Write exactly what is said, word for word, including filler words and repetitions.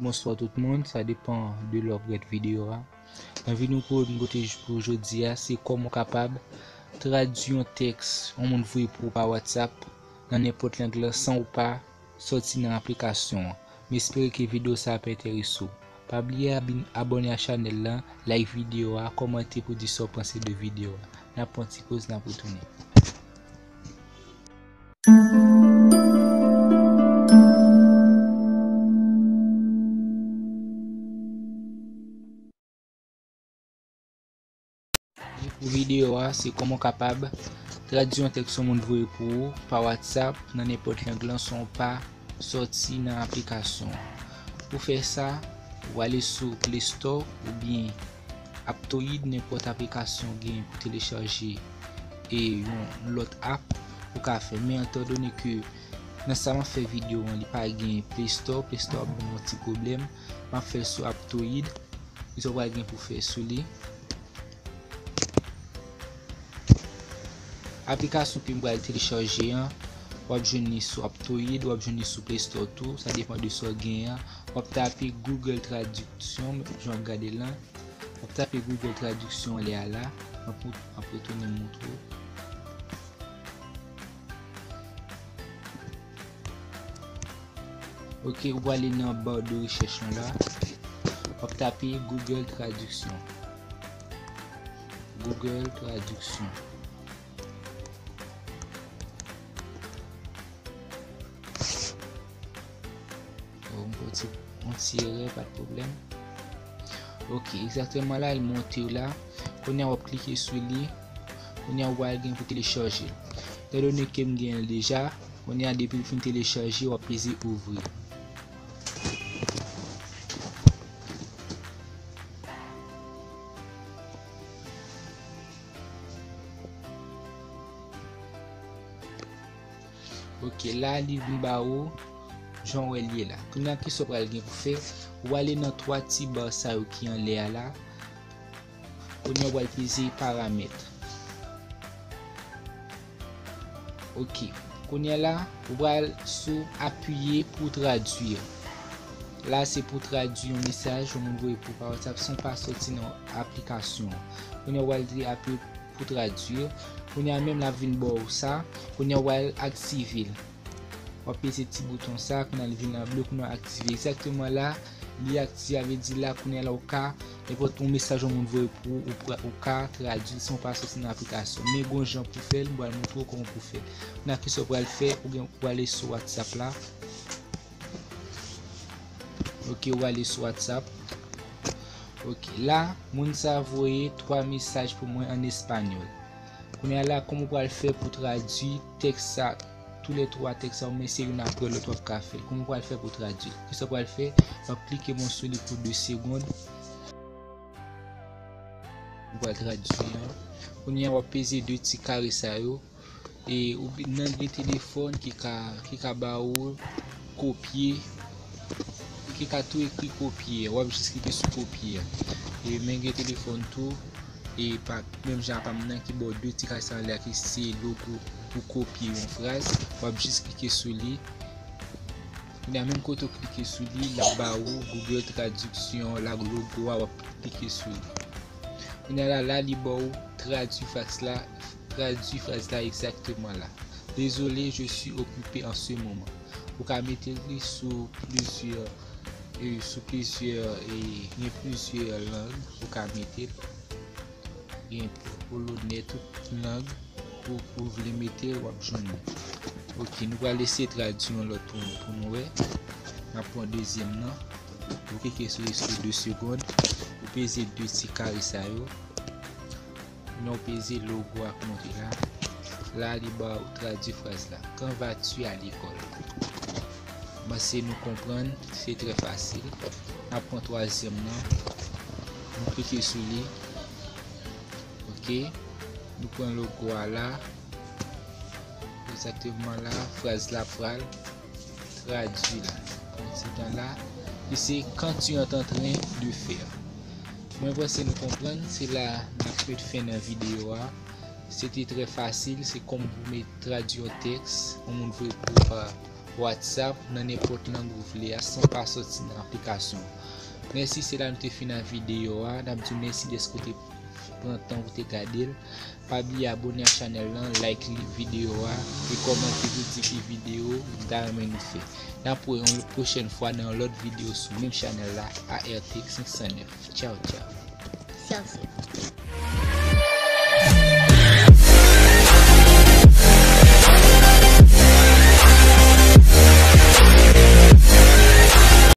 Bonswa tout moun, sa depan de lè w ap gade videyo a. Nan videyo pou m pote pou jodi a, se kòman w kapab tradui yon tèks yon moun voye pou ou pa WhatsApp nan nenpòt lang lan san ou pa sòti nan aplikasyon an. M espere ke videyo sa ap enterese w. Pa bliye abin-, abòne a chanèl lan, like videyo a, kòmante pou di sa w panse de videyo a. N ap pran ti poz, n ap retounen. Pou videyo a, se kòman w kapab tradui yon tèks yon moun voye pou ou pa WhatsApp nan nenpòt lang lan san w pa sòti nan aplikasyon an. Pou fè sa, ou ale sou Play Store oubyen Aptoide, nenpòt aplikasyon gen pou telechaje e yon lòt app ou ka fè. Men etandone ke nan sa m ap fè videyo an, li pa gen Play Store, Play Store ap ban m yon ti pwoblèm. M ap fè l sou Aptoide. Kisa w pral gen pou fè sou li? Aplikasyon ke m pral telechaje an, w ap jwenn li sou Aptoide, w ap jwenn li sou Play Store tou, sa depan de sa w genyen an. W ap tape Google Traduction, jan w ap gade l lan. W ap tape Google Traduction anlè a la. M ap, m ap retounen montre w. Ok, ou prale nan ba de rechèch lan la. W ap tape Google Traduction. Google Traduction. Oh, m fè yon ti, yon ti erè, pa de pwoblèm. Ok, egzakteman la, li monte la. Kounye a, w ap klike sou li. Kounye a, w pral gen pou telechaje. Etandone ke m gen l deja, kounye a, depi l fin telechaje, w ap peze ouvri. Ok, la li vin ba ou jan w wè l ye la. Kounye a, kisa w pral gen pou fè? Ou ale nan twa ti ba sa yo ki anlè a la. Kounye a, w pral peze paramèt. Ok. Kounye a la, ou pral sou apiye pou tradui. La, se pou tradui yon mesaj yon moun voye pou pa WhatsApp san w pa sòti nan aplikasyon an. Kounye a, w pral di apiye pou tradui. Kounye a menm, l ap vin ba w sa. Kounye a, w pral aktive l. W ap peze ti bouton sa, kounye a, li vin an ble, kounye a, w aktive. Egzakteman la, li aktive, sa vle di la, kounye a la, ou ka, nenpòt yon mesaj yon moun voye pou ou, ou pra-, ou ka tradui l san w pa sòti nan aplikasyon. Men gon jan pou fè l, m pral montre w kòman pou fè l. Kounye a, kisa w pral fè, ou gen, ou ale sou WhatsApp la. Ok, ou ale sou WhatsApp. Ok, la, moun sa voye twa mesaj pou mwen an espanyòl. Kounye a la, kòman w pral fè pou tradui tèks sa, toulètwa tèks sa yo, men se youn apre lòt w ap ka fè l. Kòman w pral fè pou tradui l? Kisa w pral fè? W ap klike bon sou li pou de segonn. Ou pral tradui an. Kounye a, w ap peze de ti kare sa yo. E ou bi-, nan gen telefòn ki ka, ki ka ba ou kopye, ki ka tou ekri kopye. W ap jis klike sou kopye a. E men gen telefòn tou, e pa menm jan pa m nan ki ba w de ti kare sa anlè a ki se logo pou kopye yon fraz. W ap jis klike sou li. Kounye a menm kote w klike sou li, l ap ba ou Google Traduction la, logo a, w ap klike sou li. Kounye a la, la li ba ou tradui fraz la, tradui fraz la egzakteman la. Désolé, je suis occupé en ce moment. Ou ka mete li sou plizyè, e, sou plizyè, e, gen plizyè lang ou ka mete l. Gen polonè, tout lang ou, ou vle mete, w ap jwenn li. Ok, nou pral eseye tradui yon lòt pou, pou nou wè. N ap pran dezyèm nan. Ou klike sou li sou de segonn. Ou peze de ti kare sa yo. Kounye a ou peze logo a k monte la. La, li ba ou tradui fraz la. Quand vas-tu à l'école? M panse nou konprann, se trè fasil. N ap pran twazyèm nan. Nou klike sou li. Ok. Nou pran logo a la. Egzakteman la, fraz la pral tradui la. Pandan se tan la, ki se quand tu es en train de faire. Mwen panse nou konprann, se la n ap met fen nan videyo a. Se te trè fasil, se kòm pou met tradui yon tèks, yon moun voye pou ou pa, WhatsApp nan nenpòt lang ou vle a san pa sòti nan aplikasyon. Mèsi, se la nou te fin ak videyo a. N ap di w mèsi dèske w te pran tan pou te gade l. Pa bliye abòne ak chanèl lan, like li videyo a, e kòmante pou di ki videyo ou ta renmen nou fè. N ap wè yon pwochèn fwa nan yon lòt videyo sou menm chanèl la, A R T X senk san nèf. Tchaw, tchaw. Chèche.